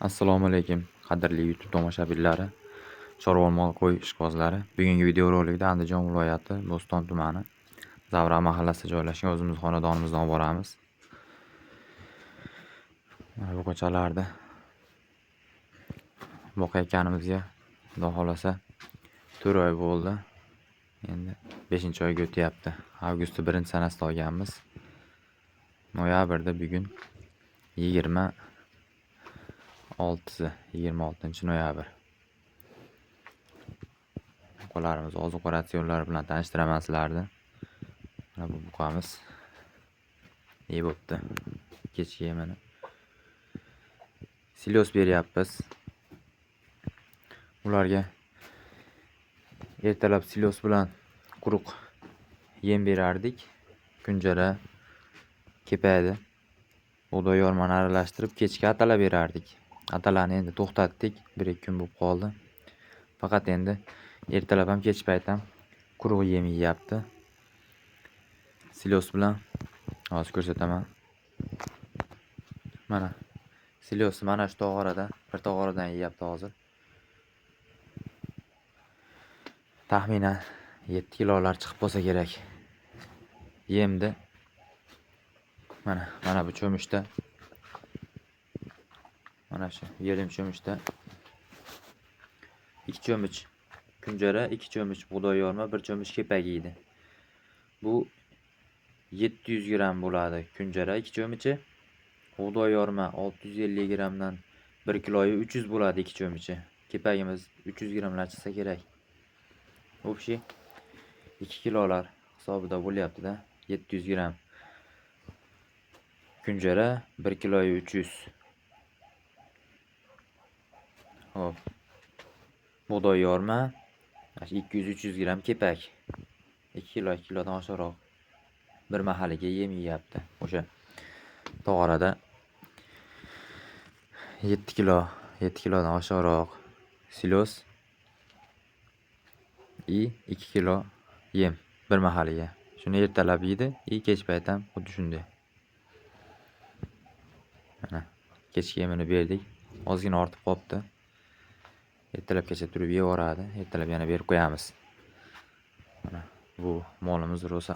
Assalomu alaykum, qadrli YouTube tomoshabinlari, chorva mol qo'y ishqibozlari. Bugungi videorolikda Andijon viloyati Bo'ston tumani Zavra mahallasida joylashgan o'zimiz xonadonimizdan olib boramiz. Mana bu ko'chalarda boqayotganimizga Xudo xolasa 4 oy bo'ldi. Endi 5-oyga o'tyapti. Avgustda 1-sanasida olganmiz. Noyabrda bugun 26-si, 26 noyabr. Buqalarimiz oziq ratsionlari bilan tanishtiraman sizlarni. Mana bu buqamiz. Yeb bo'pti. Kechki yemini. Silos beryapmiz. Ularga ertalab silos bilan quruq yem berardik. Kunjara, kepaydi. Bug'doy yormani aralashtirib kechki atala berardik. Atalani endi to'xtatdik. 1-2 kun bo'lib qoldi. Faqat endi ertalab ham kech payt ham quruq yem yeyapti. Silos bilan hozir ko'rsataman. Mana silos mana shu tog'orada, bir tog'oradan yeyapti hozir. Taxminan 7 kilolar chiqib bo'lsa kerak. Yemdi. Mana bu cho'michda. Mana shu yelim cho'michda 2 cho'mich kunjara, 2 cho'mich bug'doy yorma, 1 cho'mich kepak yeydi. Bu 700 gramm bo'ladi kunjara 2 cho'michi. Bug'doy yorma 650 grammdan 1 kiloyu 300 bo'ladi 2 cho'michi. Kepagimiz 300 grammlar chiqsa kerak. Общий 2 kilolar hisobida bo'lyapti-da. 700 gramm kunjara, 1 kiloyu 300. Xo'p. Bug'doy yorma 200-300 gramm kepak. 2 kilo, 2 kilodan oshiqroq bir mahaliga yem yeyapti. O'sha tog'orada 7 kilo, 7 kilodan oshiqroq silos и 2 kilo yem bir mahaliga. Shuni ertalab yeydi, и kech payt ham xuddi shunday. Mana kechki yemini berdik. Ozgina ortib qolibdi. Ertalabgacha turib yeyaveradi. Ertalab yana berib qo'yamiz. Mana bu molimiz rosa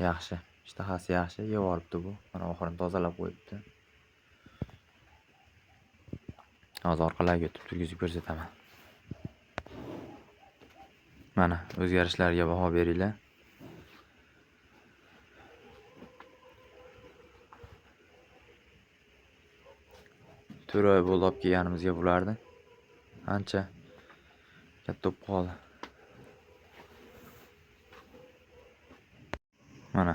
yaxshi, ishtahasi yaxshi, yeb olibdi bu. Mana oxirini tozalab qo'yibdi. Hozir orqalariga o'tib turgizib ko'rsataman. Mana o'zgarishlarga baho beringlar. To'rt oy bo'ldi olib kelganimizga bularni. Ancha katta bo'lib qoldi. Mana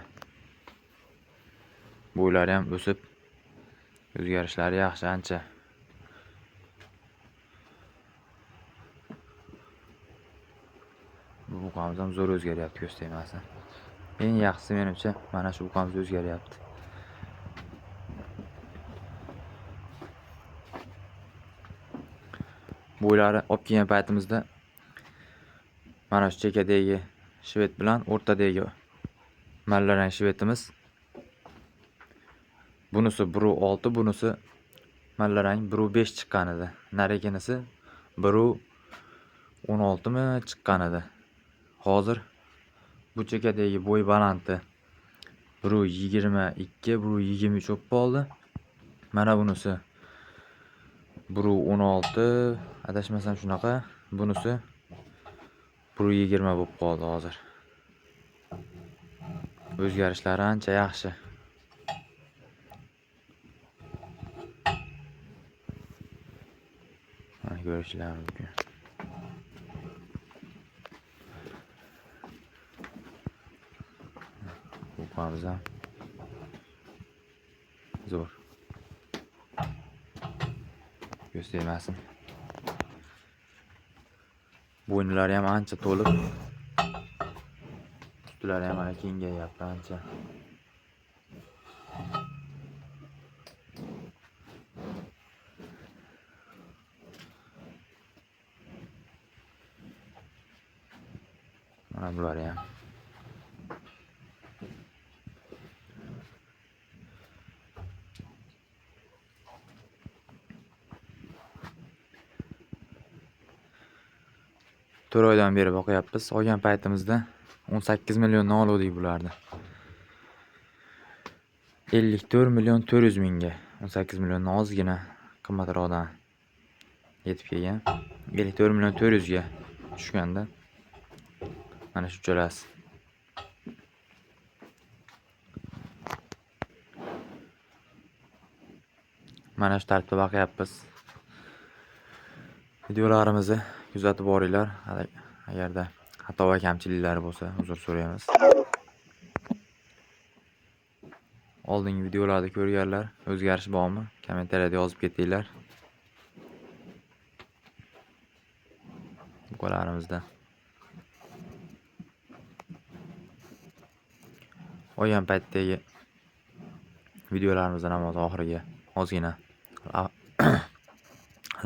bo'ylari ham o'sib, o'zgarishlari yaxshi ancha. Bu buqamiz ham zo'r o'zgaryapti, ko'z tegmasin. Eng yaxshisi menimcha mana shu buqamiz o'zgaryapti. Bo'ylari olib kelgan paytimizda mana shu chekadagi shved bilan o'rtadagi mallarang shvedimiz, bunisi 1.6, bunisi mallarang 1.5 chiqqan edi. Nariginisi 1.16 mi chiqqan edi. Hozir bu chekadagi bo'y balanti 1.22, 1.23 bo'lib qoldi. Mana bunisi 1.16, adashmasam shunaqa. Bunisi 1.20 bo'lib qoldi hozir. O'zgarishlari ancha yaxshi. Mana ko'rishlar mumkin. Buqamiz ham zo'r. Ko'z tegmasin. Bo'ynilari ham ancha to'lib, ustilari ham mana kengayapti ancha. Mana bulari ham. 4 oydan beri boqyapmiz. Olgan paytimizda 18 milliondan oluvdik bularni. 54 million 400 mingga. 18 milliondan ozgina qimmatroqdan yetib kelgan. 54 million 400 ga tushganda mana shu uchalasi. Mana shu tartibda boqyapmiz. Videolarimizni kuzatib boringlar. Agarda xato va kamchiliklar bo'lsa, uzr so'raymiz. Oldingi videolarda ko'rganlar, o'zgarish bormi? Kommentariyada yozib ketinglar. Buqalarimizda. Olgan paytdagi videolarimizdan ham hozir oxiriga ozgina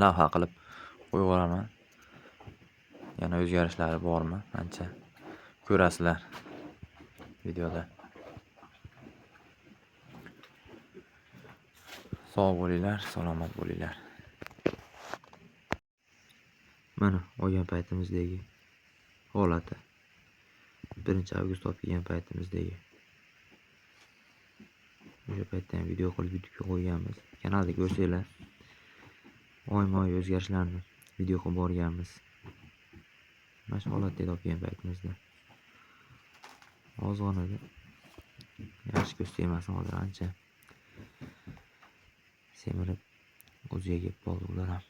lavha qilib qo'yib yuboraman. Yana o'zgarishlari bormi? Ancha ko'rasizlar videoda. Sog' bo'linglar, salomat bo'linglar. Mana olgan paytimizdagi holati. 1-avgust olib kelgan paytimizdagi. O'sha paytda ham video qilib YouTube'ga qo'yganmiz. Kanalda ko'rsanglar, oyma-oy o'zgarishlarni video qilib borganmiz. Mana shu holatda edi olib kelgan paytimizda. Ozg'onada yaxshi ko'z tegmasin, hozir ancha semirib o'ziga kelib qoldi ular ham.